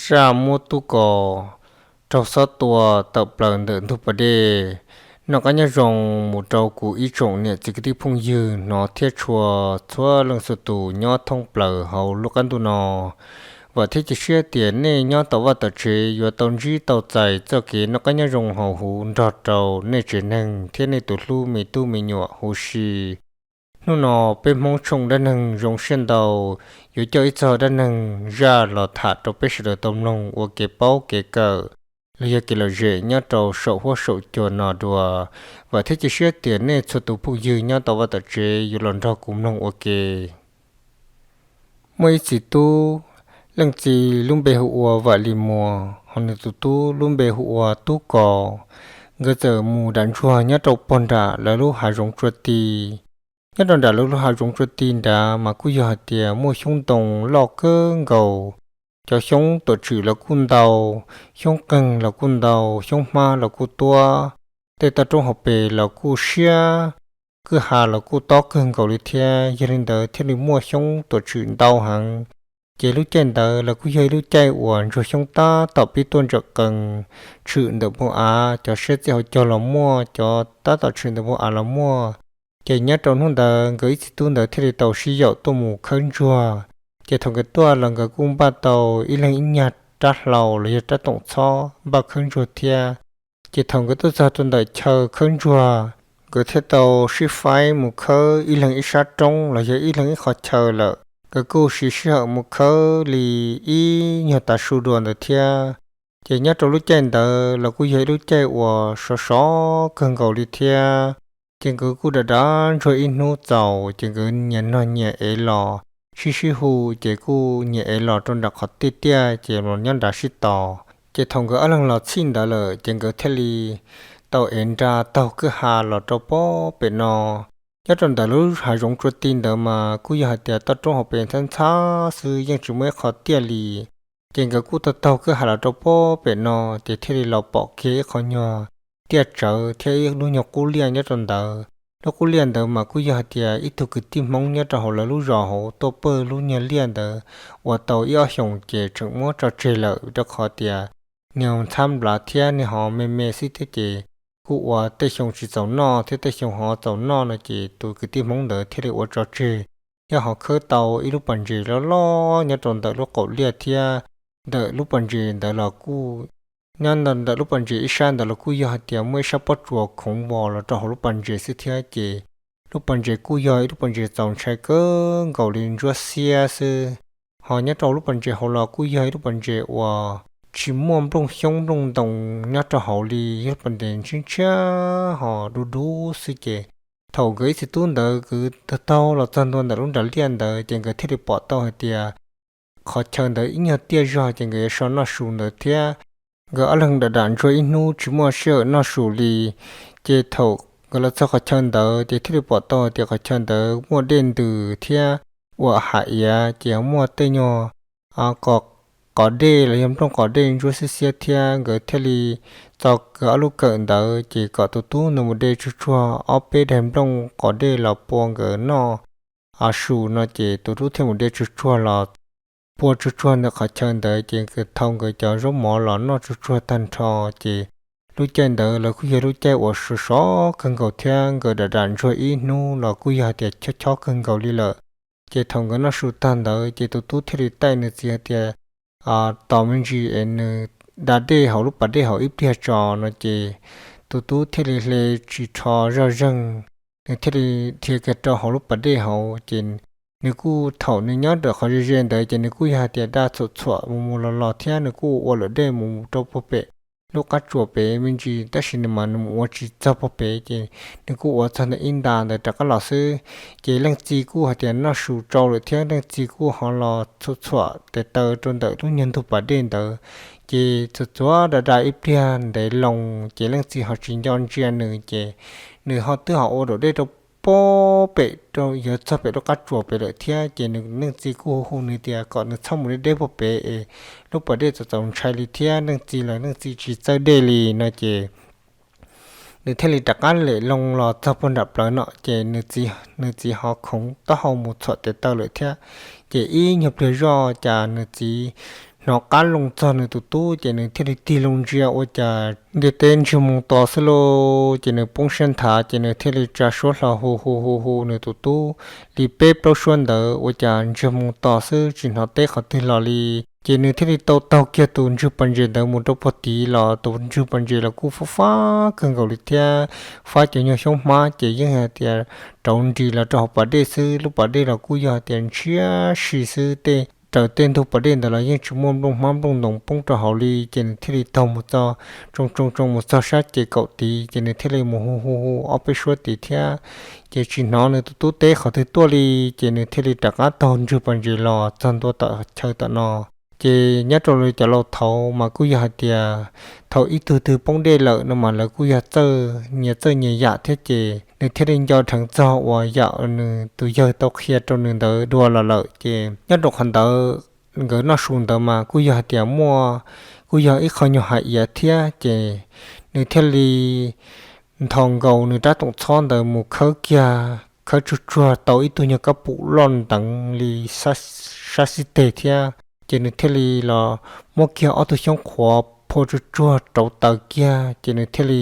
Zaj muab tub kos raug xob tua tawm plaws ntawm ntug pas dej. Noj qab nyob zoo mus rau kuv ib tsoom niam txiv kwv tij phooj ywg hnov thiab tshua txhua leej txhua tus nyob thoob plaws hauv lub qab ntuj no. Vam thiab cia siab tias nej nyob tom vaj tom tsev yuav tau ntsib tau txais txoj kev noj qab nyob zoo hauv huv nrog rau nej tsev neeg thiab nej tus hlub me tub me nyuam huv si. Hnub no peb Hmoob tshooj dab neeg zoo siab ntau yuav coj ib txog dab neeg zaj los tham rau peb sawv daws tau mloog ua kev paub kev kawm los yog kev lom zem nyob rau saum huab saum cua no dua. Vam thiab cia siab tias nej txhua tus phooj ywg nyob tom vaj tom tsev yuav los nrog kuv mloog ua ke. Muaj ib txiv tub, leej txiv lub npe hu ua Vam Lis Muas, ho nws tus tub lub npe hu ua Tub Kos. Nkawd txawm mus dam ntsuag nyob rau pog nram lawv lub hav zoov tsua ti. Nyob rau nram lawv lub hav zoov tsua ti nrad mas kuj yog hais tias muaj xyoob ntoo loj kawg nkaus. Cov xyoob tuam tswm los kuj ntau, xyoob qeeg los kuj ntau, xyoob hmab los kuj tuab, tej toj roob hauv pes los kuj siab, kwj ha los kuj tob kawg nkaus li thiab. Yog li ntawd thiaj li muaj xyoob tuam tswm ntau heev. Ces lub caij ntawd los kuj yog ib lub caij uas ntsuag xyoob tab tom pib tuaj ntsawm qees, tshwm ntawm npoo av, cov siab txij hauv caug los muaj, cov tab tom tshwm ntawm npoo av los muaj. Ces nyob rau hnub ntawd nkawd ib txiv tub ntawd thiaj li tau sib yaum tuaj mus khawb ntsuag. Ces thaum nkawd tuaj los nkawd kuj npaj tau ib leeg ib nyuag rab hlau los yog rab toom txhob npaj khawb ntsuag thiab. Ces thaum nkawd tuaj txog rau ntawm chaw khawb ntsuag, nkawd thiaj tau sib faib mus khawb ib leeg ib sab roob los yog ib leeg ib qhov chaw lawm. Nkawd kuj siv sij hawm mus khawb li ib nyuag tav su dua ntawd thiab. Ces nyob rau lub caij ntawd los kuj yog ib lub caij uas sov sov kawg nkaus li thiab. Ces nkawd kuj dav dav ntsuag ib hnub txaus, ces nkawd nyias nog nyias ev los sib sib hu, ces kuj nyias ev los rau nram qhov tiaj tiaj, ces los nyob nrad sib tos. Ces thaum nkawd ob leeg los txhij ntawd lawm, ces nkawd thiaj li tau ev nra taug kwj ha los rau pem no. Nyob rau ntawm lub hav zoov tsua ti ntawd mas kuj yog hais tias toj roob hauv pes ntxhab ntxhab xwb, yeej tsis muaj ib qho tiaj li. Ces nkawd kuj taug taug kwj ha los rau pem no, ces thiaj li los pom kiag ib qho nyuag tiaj tsawv thiab ib lub nyuag qub liaj nyob rau ntawd. Lub qub liaj ntawd mas kuj yog hais tias ib tug kwv tij Hmoob nyob rau hauv lawv lub zos hauv tuaj pawg lub nyuag liaj ntawd ua tau ib ob xyoos ces tseem muab tso tseg lawm, rau qhov tias nws ntxhab nplav thiab nws ho me me xwb thiab, ces kuj ua tej xyoo tsis txaus noj thiab tej xyoo ho txaus noj no, ces tus kwv tij Hmoob ntawd thiaj li ua tso tseg. Yog ho khawb tau ib lub pas ntses loj loj nyob rau ntawm lub qaum liaj thiab. Ntawm lub pas ntses ntawd los kuj, nyob ntawm lub pas ntses ib sab ntawd los kuj yog hais tias muaj ib sab pob tsuas khoov vos los rau hauv lub pas ntses xwb thiab, ces lub pas ntses kuj yog ib lub pas ntses txaus ntshai kawg nkaus li ntsuab xiab xwb. Ho nyob rau lub pas ntses hauv los kuj yog ib lub pas ntses uas tsis muaj nplooj xyoob nplooj ntoo nyob rau hauv li, yog lub pas ntses ntshiab ntshiab ho dub dub xwb. Ces thaum nkawd ib txiv tub ntawd kwv taug taug los txog ntua ntawm lub nram liaj ntawd, ces nkawd thiaj li pom tau hais tias qhov chaw ntawd ib nyuag tiaj zog, ces nkawd yuav so noj su ntawd thiab. Nkawd ob leeg dam dam ntsuag ib hnub tsis muaj sij hawm noj su li, ces thaum nkawd los txog qhov chaw ntawd, ces thiaj li pom tau hais tias qhov chaw ntawd muaj dej ntws thiab ua hais iav, ces muaj tej nyuag qos, qos dej los yog nplooj qos dej ntsuab xiab xiab thiab. Nkawd thiaj li txo nkawd ob lub kawm ntawd, ces kom tus tub ntawd mus de tsuag tsuag ob peb daim nplooj qos dej los pua nkawd noj su no, ces tus tub thiaj mus de tsuag tsuag los pua tsuag tsuag ntawm qhov chaw ntawd, ces nkawd thau nkawd cov zaub mov los noj tsuag tsuag tag nrho. Ces lub caij ntawd los kuj yog lub caij uas sov sov kawg nkaus thiab, nkawd dam dam ntsuag ib hnub los kuj yog hais tias chob chob kawg nkaus li lawm. Ces thaum nkawd noj su tag ntawd, ces tus tub thiaj li taij nws txiv hais tias, tos me ntsis es nws da dej hauv lub pas dej hauv ib pliag tso no, ces tus tub thiaj li hle ris tsho zoj zeeg, nws thiaj li dhia kiag rau hauv lub pas dej hauv. Ces nws kuj, thaum nws nyob ntawm qhov ze ze ntawd, ces nws kuj yog hais tias da txhuam txhuam mus mus los los thiab, nws kuj ua lawm dej mus rau puag pem lub qab tsuas pem me ntsis, tab sis nws mas nws mus ua tsis txog puag pem, ces nws kuj ua txog ntawm ib nta ntawd rov qab los xwb. Ces leej txiv kuj hais tias noj su tsau lawm thiab, leej txiv kuj ho los txhuam txhuam tes taw rau ntawm lub nyuag ntug pas dej ntawd. Ces txhuam txhuam da da ib pliag ntev loo, ces leej txiv ho tsis nco ntsia nws, ces nws ho twb ho ua daim dej rau puag pem, rau yuav txog pem lub qab tsuas pem lawm thiab. Ces nws leej txiv kuj hu hu nws tias kom nws txhob mus deb deb puag pem es lub pas dej txaus txaus ntshai li thiab, leej txiv los leej txiv tsis txawj dej li no, ces nws thiaj li rov qab lem loo los txog puag nram plawv no, ces nws txiv ho khoov taub hau mus txhuam tes taw lawm thiab. Ces ib nyuag pliag zoj cas nws txiv hnov qab loo txog nws tus tub ces nws thiaj li tig loo ntsia ua cas ntiaj teb ntsiag moo to xwb lauj. Ces nws poob siab nthav ces nws thiaj li tsa suab hlo hu hu hu hu nws tus tub li peb plaub suab ntawd ua cas ntsiag moo to xwb tsis hnov teb qhov twg los li. Ces nws thiaj li tau taug kiag tus ntswg pas ntses ntawd mus rau puag tid los tus ntswg pas ntses los kuj fab fab kawg nkaus li thiab, fab cov nyuag xyoob hmab ces yeej hais tias rauv nris los rau hauv pas dej xwb, lub pas dej los kuj yog hais tias ntshiab si xwb, tej raws tej ntug pas dej ntawd los yeej tsis muaj nplooj hmab nplooj ntoos poob rau hauv li. Ces nws thiaj li taug mus txog tsoo tsoo tsoo mus txog sab ces kaum tid ces nws thiaj li mus hu hu hu ob peb suab tid thiab, ces tsis hnov nws tus tub teb qhov twg tuaj li. Ces nws thiaj li rov qab taug ntswg pas ntses los txog ntua tom chaw tom no. Ces nyob rau li cov laus thaud mas kuj yog hais tias thaum ib tug twg poob dej lawm no mas lawv kuj yog txawj nyias txawj nyias yam thiab ces nws thiaj li nco dheev txog uas yam nws tus yawg tau qhia rau nws ntawd dua los lawm. Ces nyob rau qhov ntawd nkawd noj su ntawd mas kuj yog hais tias muaj, kuj yog ib qho nyuag hais iav thiab ces nws thiaj li nthos nkaus nws rab toom txhob ntawd mus khawb kiag, khawb tsuag tsuag tau ib tug nyuag kab pum loj nteev li sab xib teg thiab. Ces nws thiaj li los muab kiag ob tug xyoob qhuav phua tsuag tsuag rauv taws kiag ces nws thiaj li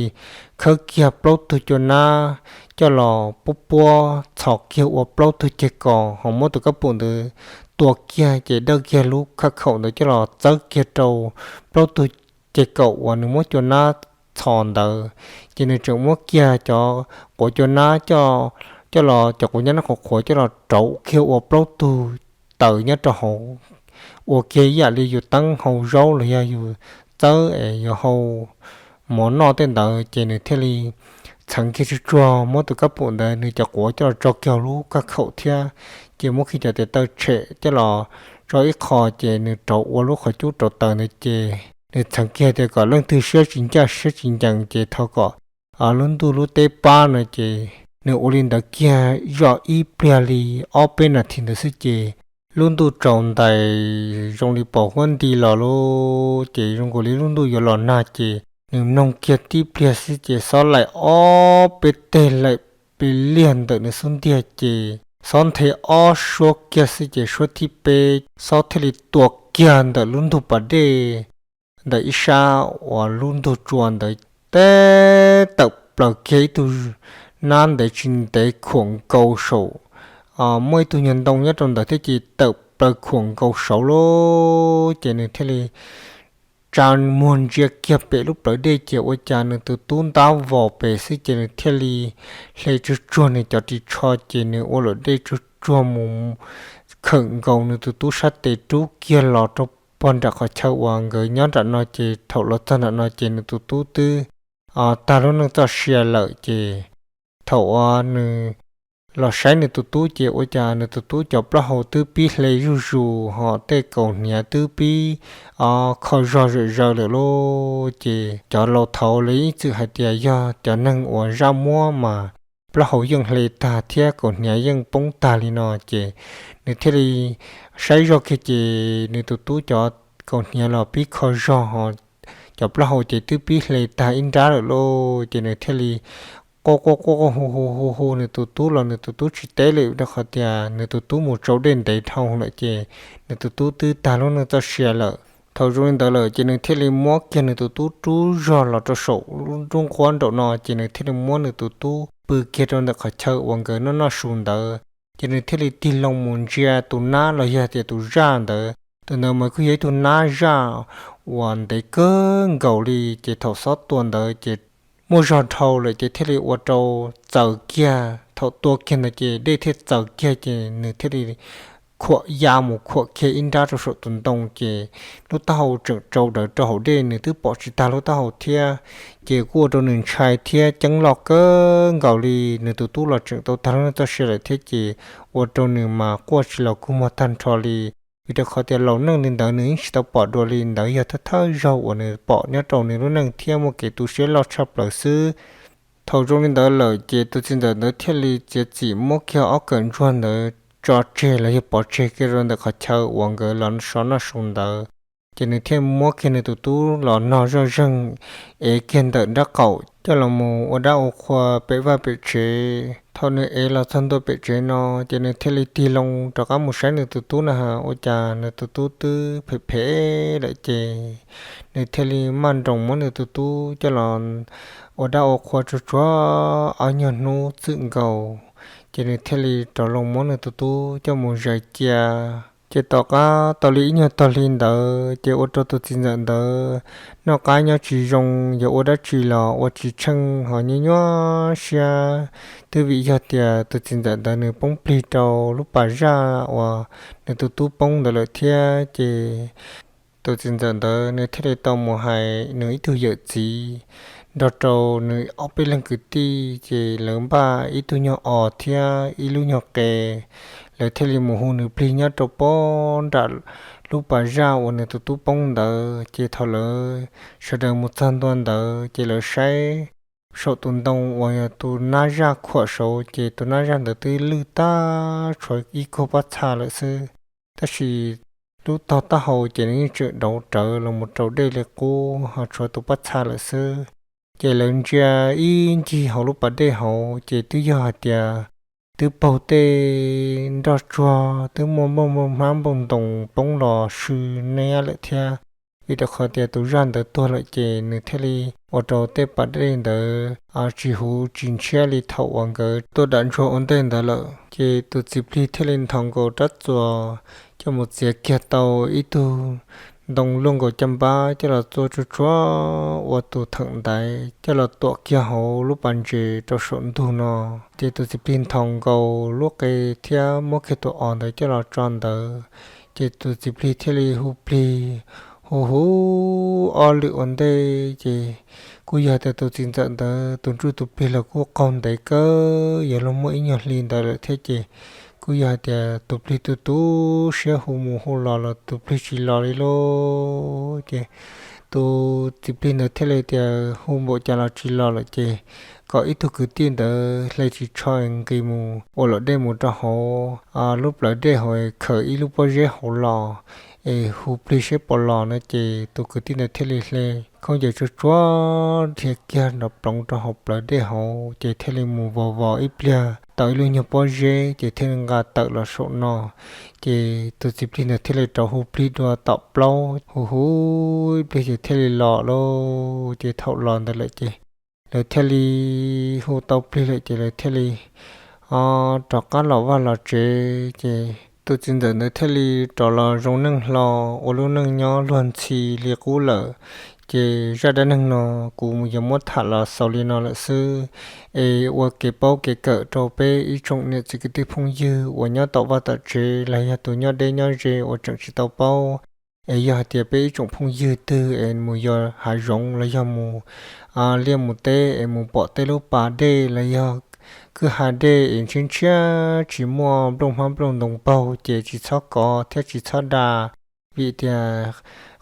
khawb kiag plaub tug cua nab coj los puab puab txhos kiag ua plaub tug ceg kos ho muab tus kab pum ntawd tua kiag ces dawj kiag lub khaj khaum ntawd coj los txawb kiag rau plaub tug ceg kaum uas nws muab cua nab txhos ntawd. Ces nws tseem muab kiag cov quav cua nab coj los, cov quav nab qhuav qhuav coj los rauv kiag ua plaub tug taws nyob rau hauv, ua kiag ib yam li yus teeb hau zaub los yog yus txawb es yuav hau mov noj tej ntawd. Ces nws thiaj li txheev kiag tsuag tsuag muab tus kab pum ntawd nws cov quav coj los tso kiag lub khaj khaum thiab, ces muab kiag cov tes taw tshem coj los tso ib qho ces nws rauv ua lub qhov cub rauv taws ntawd ces nws txheev kiag tias kom leej twg siab tsis ncaj siab tsis ncees ces thov kom lub ntuj lub teb pab no ces nws ua li ntawd kiag zoj ib pliag li ob peb nas this ntawd xwb ces lub ntuj tsaus ntais zoo li pos huab nti los lauj. Ces zoo nkaus li lub ntuj yuav los nag ces nws mloog kiag tib pliag xwb ces xob laim ob peb teg laim pes liag ntawm nws xub ntiag ces xob nthe ob suab kiag xwb ces suab thib peb xob thiaj li tua kiag ntawm lub ntug pas dej ntawm ib sab uas lub ntug tsua ntawd teb tawm plaws kiag ib tug nab ntev tsis ntev khuam nkaus saum, muaj ib tug nyuag ntoo nyob rau ntawd thiab ces tawm plaws khuam nkaus saud lauj. Ces nws thiaj li tsa muag ntsia kiag pem lub plawv dej ces ua cas nws tus tub ntab vos pem xwb ces nws thiaj li hle tsuag tsuag nws cov ris tsho ces nws ua luam dej tsuag tsuag mus khawm nkaus nws tus tub sab tes rub kiag los rau pog nram qhov chaw uas nkawd nyob nram no ces thaum los txog nram no ces nws tus tub twb tag lub neej txoj sia lawm ces thaum uas nws los saib nws tus tub ces ua cas nws tus tub cov plaub hau twb pib hle zuj zus ho tej kaus hniav twb pib kho zog zom zaws lawm lauj. Ces cov laus thaud li ib txwm hais tias yog cov neeg uas zaj muab mas plaub hau yeej hle tag thiab kaus hniav yeej poob tag li no ces nws thiaj li saib zoj kiag ces nws tus tub cov kaus hniav los pib kho zog ho cov plaub hau ces twb pib hle tag ib nrab lawm lauj. Ces nws thiaj li quaj quaj quaj quaj hu hu hu hu nws tus tub los nws tus tub tsis teb li rau qhov tias nws tus tub mus tsau dej ntev dhau lawm ces nws tus tub twb tag lub neej txoj sia lawm. Thaum zoo li ntawd lawm ces nws thiaj li muab kiag nws tus tub rub zog los rau saum lub nruab nqhuab nraum no ces nws thiaj li muab nws tus tub pw kiag rau ntawm qhov chaw uas nkawd noj noj su ntawd. Ces nws thiaj li tig loo mus ntsia tus nab los yog tias tus zaj ntawd. Tus ntawd mas kuj yog ib tug nab zaj uas ntev kawg nkaus li ces thaum xob tua ntawd ces muaj zog dhau lawm ces thiaj li ua rau txaws kiag. Thaum tua kiag ntawd ces dej thiaj txaws kiag ces nws thiaj li khuam ya mus khuam kiag ib nrab rau saum tus ntoo ces lub taub hau tseem tsau rawv rau hauv dej nws twb pom tsis tag lub taub hau thiab. Ces kuj ua rau nws ntshai thiab ceeb loj kawg nkaus li. Nws tus tub los tseem tau tag lub neej txoj sia lawm thiab ces ua rau nws mas quaj tsis los kua muag tag nrho li. Vim rau qhov tias laus neej li ntawd nws yeej tsis tau pom dua li, ntawd yog thawj thawj zaug uas nws pom nyob rau nws lub neej thiab muaj kev tu siab loj tshaj plaws xwb. Thaum zoo li ntawd lawm ces tus txiv ntxawm ntawd thiaj li txiav txim muab kiag ob kawm ntsuag ntawd tso tseg los yog pov tseg kiag rau ntawm qhov chaw uas nkawd los so noj su ntawd. Ces nws thiaj muab kiag nws tus tub los nog zoj zeeg, ev kiag ntawm nraub qaum coj los mus ua dab ua qhua pem vaj pem tsev. Thaum nws ev los txog ntua pem tsev no, ces nws thiaj li tig loo rov qab mus saib nws tus tub na has ua cas nws tus tub twb phem phem lawm ces nws thiaj li maj nroos muab nws tus tub coj los ua dab ua qhua tsuag tsuag ob nyuag hnub txwm nkaus, ces nws thiaj li rov loo muab nws tus tub coj mus zais cia. Ces tom qab tau li ib nyuag tog hli ntawd ces ua rau tus txiv ntxawm ntawd noj qab nyob tsis zoo, yog ua dab tsi los ua tsis tsheej ho nyuaj nyuaj siab. Twb vim yog tias tus txiv ntxawm ntawd nws poob plig rau lub pas zaj uas nws tus tub poob ntawd lawm thiab ces tus txiv ntxawm ntawd nws thiaj li tau mus hais nws ib tug yawm txiv nrog rau nws ob peb leeg kwv tij, ces lawv npaj ib tug nyuag os thiab ib lub nyuag qe, lawv thiaj li mus hu nws plig nyob rau pob nram lub pas zaj uas nws tus tub poob ntawd. Ces thaum lawv sawv daws mus txog ntua ntawd ces lawv saib saum tus ntoo uas yog tus nab zaj khuam saud ces tus nab zaj ntawd twb lwj tag tshuav ib kuag pob txha lawm xwb. Tab sis lub tog taub hau ces nws yeej tseem dauv rawv los mus rau dej li qub ho tshuav tus pob txha lawm xwb. Ces lawv ntsia ib ncig hauv lub pas dej hauv ces twb yog hais tias twb paug tej nroj tsuag twb muaj nplooj hmab nplooj ntoos poob los swb niab lawm thiab. Vim rau qhov tias tus zaj ntawd tuag lawm ces nws thiaj li ua rau tej pas dej ntawd tsis huv tsis ntshiab li thaum uas nkawd tuaj dam ntsuag ua ntej ntawd lawm. Ces tus txiv plig thiaj li nthos nkaus rab txuas coj mus txiav kiag tau ib tug ntoo luaj nkaus caj npab coj los txua tsuag tsuag ua tus theem ntaiv coj los tuam kiag hauv lub pas ntses rau saum ntug no. Ces tus txiv plig nthos nkaus lub qe thiab muab kiag tus os ntawd coj los tso ntawd, ces tus txiv plig thiaj li hu plig hu hu ob lwm ua ntej ces kuj yog tias tus txiv ntxawm ntawd tus ntsuj tus plig los kuj qaug ntev kawg, yog luag muaj ib nyuag hli ntawd lawm thiab ces kuj yog hais tias tus plig tu tu siab hu mus hu los los tus plig tsis los li lauj. Ces tus txiv plig ntawd thiaj li tias hu npaum cas los tsis los lawm ces kom ib tug kwv tij ntawd hle ris tsho nqis mus ua luam dej mus rau hauv lub plawv dej hauv, khaws ib lub pob zeb hauv los es hu plig seb puas los no. Ces tus kwv tij ntawd thiaj li hle khaub ncaws tsuag tsuag dhia kiag nrov ploov rau hauv plawv dej hauv ces thiaj li mus vos vos ib pliag tau ib lub nyuag pob zeb ces thiaj li nqa tawm los saum no. Ces tus txiv plig ntawd thiaj li rov hu plig dua tom plaub hu hu ib pliag ces thiaj li los lauj. Ces thaum los ntawd lawm ces lawv thiaj li hu tau plig lawm ces lawv thiaj li rov qab los vaj los tsev. Ces tus txiv ntxawm ntawd thiaj li rov los zoo neej hlo ua lub neej nyob luag ntxhi li qub lawm. Ces zaj dab neeg no kuv yuav muab tham los xaus li no lawm xwb. Es ua kev paub kev kawm rau peb ib tsoom niam txiv kwv tij phooj ywg uas nyob tom vaj tom tsev los yog tus nyob deb nyob ze uas tseem tsis tau paub. Es yog hais tias peb ib tsoom phooj ywg twg es mus yos hav zoov los yog mus liaj mus teb es mus pom tej lub pas dej los yog kwj ha dej es ntshiab ntshiab tsis muaj nplooj hmab nplooj ntoos paug ces tsis txhob kov thiab tsis txhob da, vim tias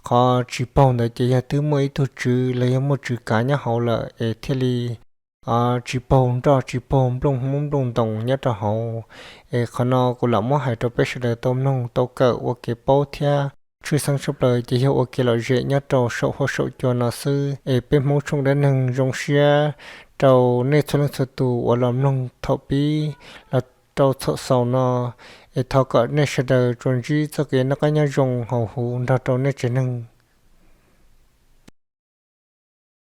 qhov tsis paug ntawd ces yog twb muaj ib tug tswv los yog muaj tswv kav nyob hauv lawm es thiaj li tsis paug nroj tsis paug nplooj hmab nplooj ntoos nyob rau hauv. Es qhov no kuv lam muab hais rau peb sawv daws tau mloog tau kawm ua kev paub thiab tshwj xeeb tshaj plaws ces yog ua kev lom zem nyob rau saum huab saum cua no xwb. Es peb Hmoob tshooj dab neeg zoo siab rau nej txhua leej txhua tus uas los mloog thaum pib los rau thaum xaus no. Es thov kom nej sawv daws tsuas ntsib txoj kev noj qab nyob zoo hauv huv nrog rau nej tsev neeg.